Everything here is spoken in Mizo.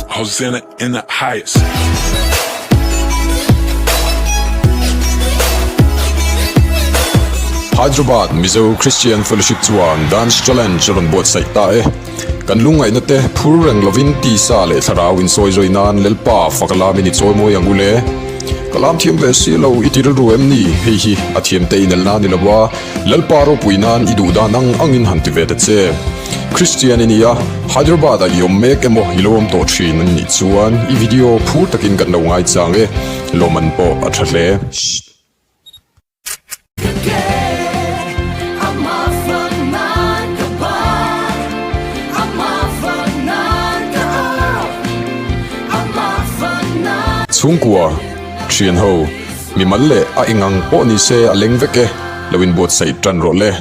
Hosanna in the highest. Hyderabad Mizo Christian Fellowship chuan Dance Challenge a rawn buatsaih ta e. Kan lungngaihna te phur reng lovin tisa leh thlarau insawi zawi nan Lalpa fak lamin i chawimawi ang u le. Ka lam thiam ve si lo i ti rilru em ni? Hei hi a thiam te inelna a ni lo a, Lalpa ropui nan i duh dan ang angin han ti ve ta che. Christian i nia, Hyderabad ah i awm mek emaw i lo awm tawh thin an nih chuan i video phur takin kan lo ngaichang e, lawmman pawh a tha hle. Chhungkua, thianho, mimal leh a engang pawh nise a leng vek e, lo inbuatsaih tan rawh le.